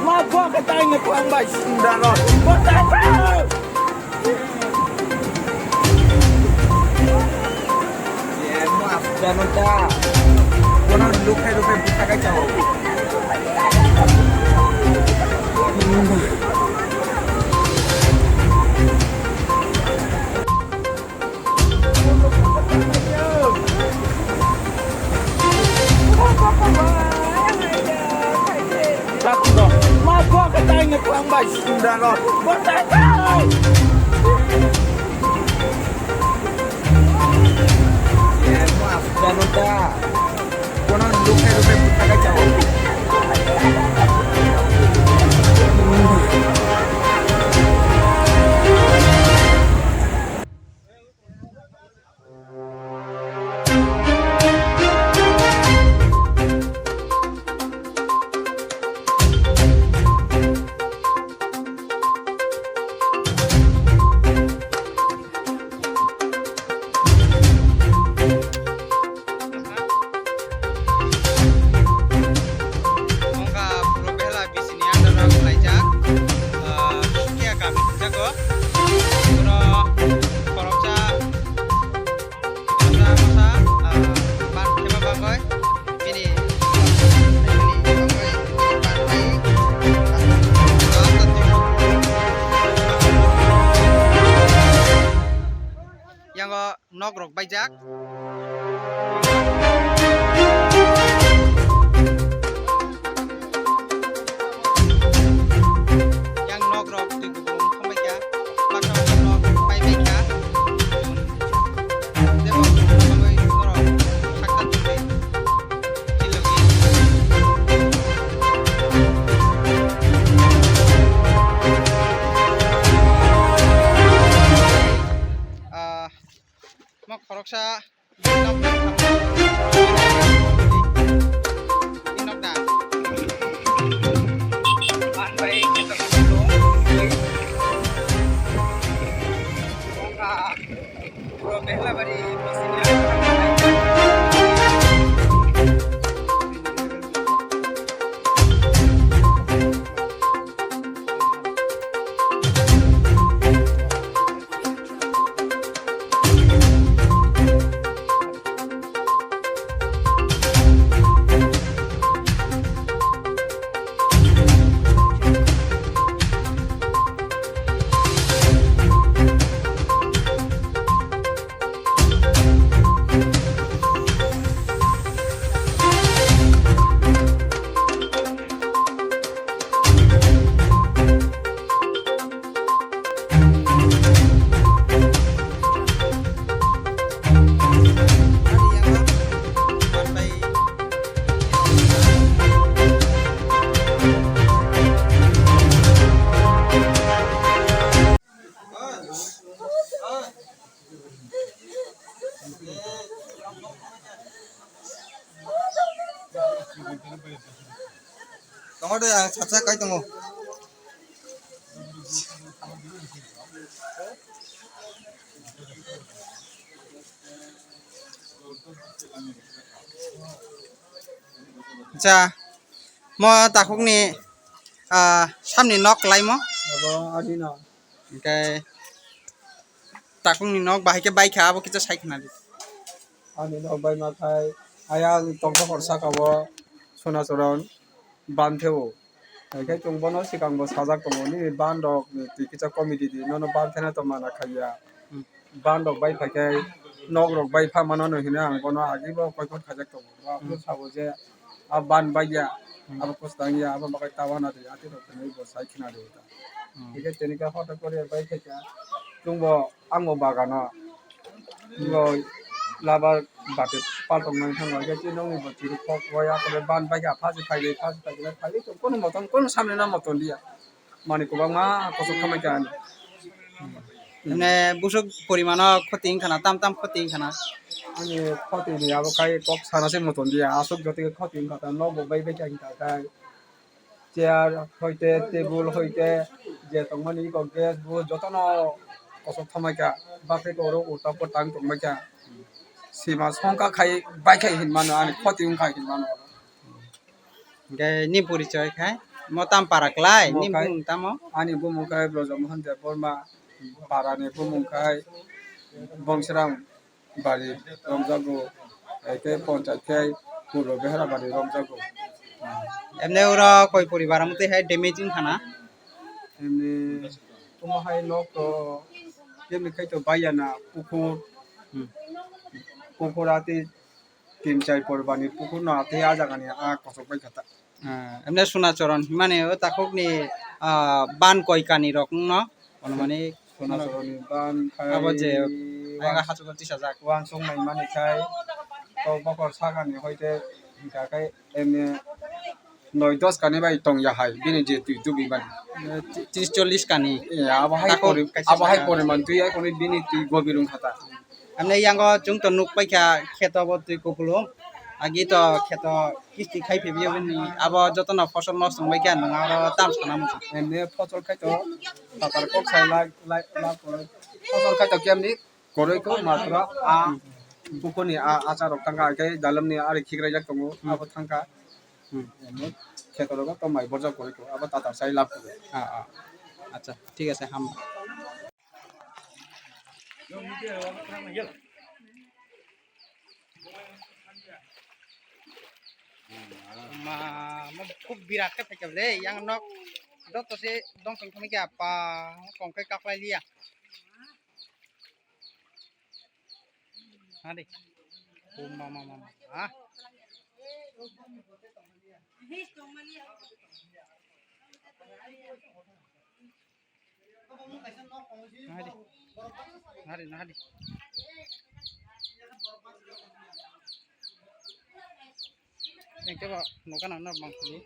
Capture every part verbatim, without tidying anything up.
Ma bua ka tai nge kuang bai sundaro. Bua tai. Ye, mo asda no ta. Kono lukhai lukhai buta kai chao. Wngkha Purbo Behela B C ni under o khlaijak, ah, Sukia kami hwnjago. Oro khoroksa, khoroksa masa, ah, ban khema bagwi bini, bini bagwi ban khai. Yango nok rok baijak. Yang nok rok twi kubun thangbai kha, baksa baksa nok pai bai kha. Tei bo bagwi norok sakha tongwi. Ah, mo khoroksa nok, nok da. Tongo de, ang sacha kai tongo. Acha, mo takhukni, ah, samni nok laimo? Abo ani nok. Hwnkhe takhukni nok bahai khe baikha, abo kisa sai khna di. Ani nok bai ma khai, ayang tongthok hor saka o Sonacharan ban theo. Hai khe chwng bono swkang bo sajak tongo, nini ban rok ni twi kisa committee di, nono ban thani to mana khaiya. Hmm. Ban rok bai phai khe nok rok bai pha mano hinwi ang bono agi bo koi phone khaijak tongo. Bo aphuru sabo je a ban bai ya, hmm, abo kwchwtang ya, abo bagwi ta wana di, ati rok hinwi bo sai khna di ta. Hmm. Hingkhe tini khe hotok kori bai khe kha chwng bo ang bo bagano. Bo labar bati paltong nang thang bai khe chini nokni bo chiri kok bai ya kore ban bai khe phaji phai phai phai phai phai kono motom kono samni na motom dia. Mani kwbangma kosok khamai kha ani. Mane busuk porimano khoti wngkha na, tam tam khoti wngkha na? Ani khoti ni abo kai kok sana se motom dia, aswk jotoi khoti wngkha ta, nok bo bai bai kha wngkha kai. Chair hoite, table hoite, je tongmani eko gas bo jotono kosok khamai kha, bakhe oro uta pwtang tongmai kha. Sima songkha khai bai khai hinmano, ani khoti wngkha hinmano. Hingke ni porichoi khai? Mo tam para klai, Mo ni khai- bumung tamo? Ani bumung khai Brojo Mohan Debbarma, para ni bumung khai Bongsrang Bari romjago, eke ponchayat khai Purbo Behara Bari romjago. Emne oro koi poribar amtwi hai damage wngkha na? Emne tamo hai nok to kemni khai to baiya na pukur, Hmm. pukur ati tin char poribar ni pukur no ati a jaga ni a kochok bai kha ta. Ah, emne Sunachoron himani o takhukni, ah, ban koi kani rok wngno, ono mani Sunachoron ni ban khai Abo je wang- ayang hachukgo tisajak. Wansuk naimani khai to bokor sakani hoite hingka khai emne noi dos kani bai tong ya hai bini je twi tubi mani. Tris chollis kani. Eh, abo hai Takhuk pori-, kaisa abo hai sakha. Poriman twi hai koni bini twi gobi rung khata. Amne yango chwng to nuk paikha kheto bo twi kupulung. Agi to kheto kisti khai phibiyogoni abo jotono phosol nosto wngbaikha nwng aro tam sana muchung. Emne phosol khai to tatar kok sai lai, lai, lai, phosol khai to kemni koroi ko matra a pukurni a achar rok thangkha, hwnkhe dalamni ari khikraijak tongo, Hmm. abo thangkha. Hmm. Emne kheto rogo to mai borjak koroi ko, abo tatar sai lab. Ah, ah. Acha, thik ase, ham. Ma, ma, khub birat khe phaikha le, yang nok dot to se dong tong thangkhe apa, kong khe kaklai liya. Hadi. Ma, ma, ma, ma. Ah. Nahadi. Nahadi, nahadi. Yang coba nuka nang nang bang sini.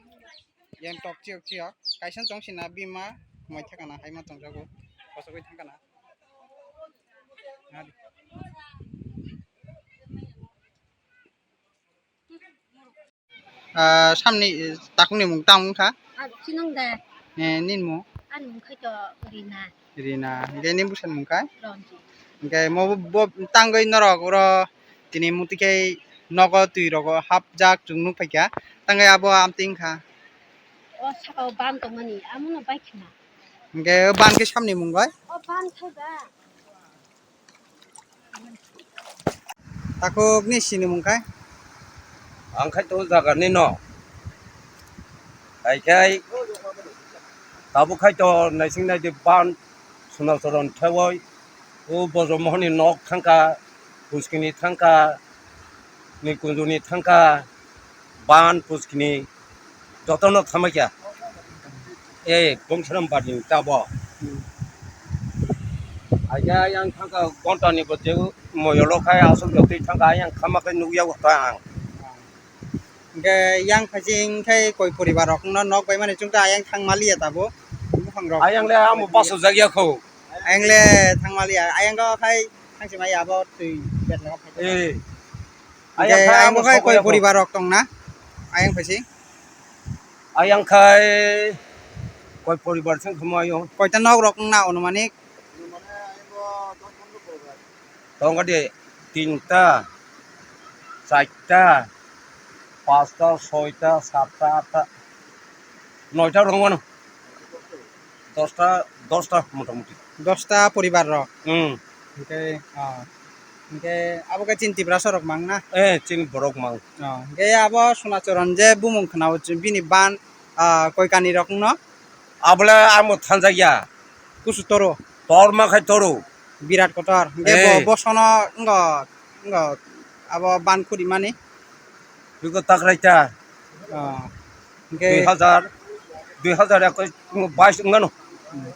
Yang tok ciok ciok. Kaisa tong sina bima mai thakana hai ma tong jago. Kosok bai thangkana. Nahadi. Ah, samni, eh, takhukni mung tamo wngkha? Ah, chinong de. Eh, nini mung? Ani mung khai to Rina. Rina. Hingke nini bwsani mung khai? Ronji. Hingke mo bo, bo tangwi norok oro tini muti khai nogo twi rogo hapjak chwng nukphaikha. Tangwi abo amtwi wngkha? O saka o ban tongmani, amono bai khna. Hingke o ban khe samni mung bai? O ban khai ba. Takhukni sinimung khai? Ang khai to jaga ni no. Hai khai tabuk khai to naising nai di ban Sunachoron thewoi. O Bojomohon ni nok thangkha, Puskini thangkha, Nikunjuni thangkha, ban Puskini jotono thamaikha. Eh, Gomsaram Badi ni tabo. Aja yang thangkha gonta ni bo je moyolo khai asol jotoi thangkha yang khama khai nukya ta ang. Hingke yang phaising khai koi poribar rok no nok bai mani chwngkha ayang thang maliya tabo. Buphang rok. Ayang le amo baso jagya kho. Ayang le thang maliya. Ayang ko khai thang sima ya bo twi bet lok khai. Eh. Hingke ayang khai ayang amo bo khai sok koi ya kho. Poribar rok tong na? Ayang phaising. Ayang khai koi poribar sing khamo ayo. Koita nok rok wng na onumanik? Tongkha de tinta, charta, pasta, soita, satta, atta, noita rok wng mano. Dosta, dosta motamuti. Dosta poribar rok. Hmm. Hingke, ah, hingke abo khe chini Tiprasa rok mang na? Eh, chini borok mang. Oh, hingke abo Sunachoron je bumung khwnao bini ban, ah, koi kani rok wngno? Abole amo thanjakya. Kusu toro? Torma khai toro. Birat kotor. Hingke bo, eh, bosono wngkha, wngkha abo ban khudimani. Biko takraita. Ah. Hingke dui hazar, dui hazar ekwis, bais wngano. Hmm.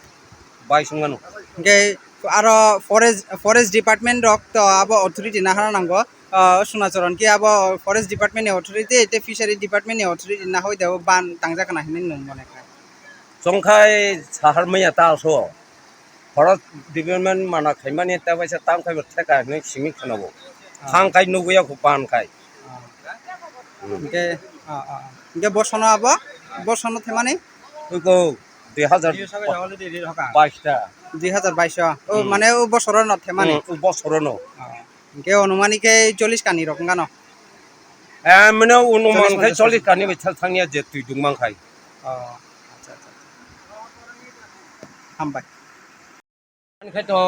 Bais wngano. Hingke aro forest, forest department rok to abo authority nahana nango. Ah, Sunachoron ki abo forest department ni authority, te fishery department ni authority nahoi de ban tangjak na hinwi nung mone kha. Chongkhai sahar maya ta aso. Forest department mana khaimani ta waisa tam khaibo theka hinwi simi khwnabo. Ah. Thang khai nugwi yakho ban khai. Ah. Hmm. Hingke, ah, ah, ah. Hingke bosono abo? Bosono themani? Iko dui hazar bais ta. Dui hazar bais o. O, hmm, mane o bosoro no themani? Hmm, o bosoro no. Ah. Hingke onumani khe chollish kani rok wngano? Eh, mane onuman khe chollish kani bai thang thangya je twi dungmang khai. Oh. Hambai. Ang khe to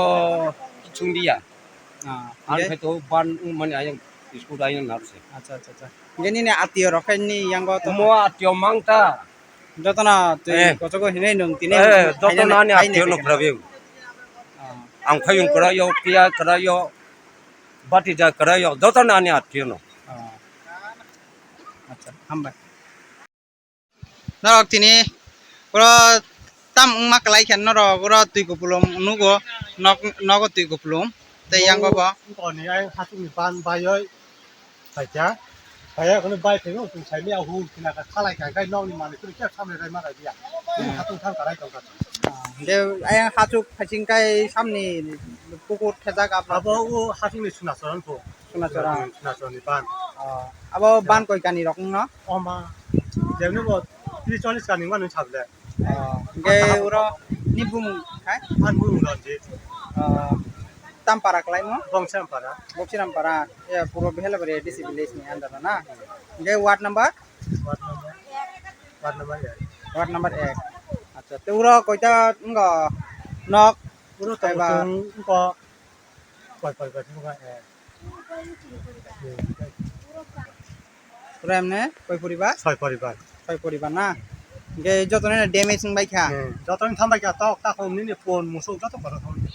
chungdiya. Ah, Ang hingke? Khe to ban mani ayang school ayang narse. Acha, acha, acha. Hingke nini atiyo rok khe ni yango to Mo atiyo mangta. Jotono twi Eh. Kochogo hinwi nung tini Eh, hainani, jotono ani hainani atiyo no khe. Krabi. Ah. Ang khayung krayo, piya krayo, batija krayo, jotono ani atiyo no. Ah. Acha, hambai. Norok tini oro tam wngma kwlai khe norok oro twi kupulung nugo, nok, nogo twi kupulung tei yango bo. Wngkoni ayang hachukni ban baioi paikha. Paiya kheno bai phaibo chwng saimaya hum khina kha khalai kha, khe nokni manwi kwrwi khe samni rai ma rai ya. Hmm. Hatung thang karai tongkha. Ah, de ayang hachuk phaising kai samni pukur thejak abo. Abo o hachukni Sunachoran pho. Sunachoran. Sunachoran ni ban. Oh, abo ban koi kani rok wngno? Oma. Jemni bo tris chollis kani wngmani sabole. Oh, hingke uro ni bumung hai? An bumung Ranjit. Oh, tam para kelaimo? Bongsiram para. Bongsiram para. Ya, puro Behelabari A D C village ni under na. Hingke ward number? Ward number. Ward number ek. Ward number ek. Acha, te uro koita wngkha nok? Uro kaiba? Tong wngkha. Koi poribar wngkha, eh. Pura emne koi poribar? Soi poribar. Soi poribar na? Hingke jotono damage wngbai kha? Hmm, jotono thambai kha, tok, takhum nini phone, musuk joto kotor thangbai.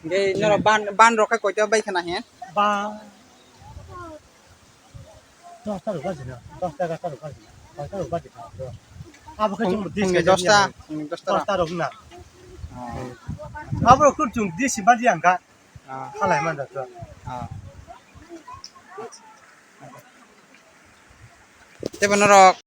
Hingke norok ban, ban rok khe koita bai khna he? Ba, Dosta rok bajina, dosta egarta rok bajina, dosta rok bajina. Abo khe chwng Phung-, dis phungni khe dosta, ya. Phungni dosta rok. Dosta rok na. Oh. Abo rok khub chwng dis badi ang kha. Ah. Khalai man da to. Ah. Tei bo norok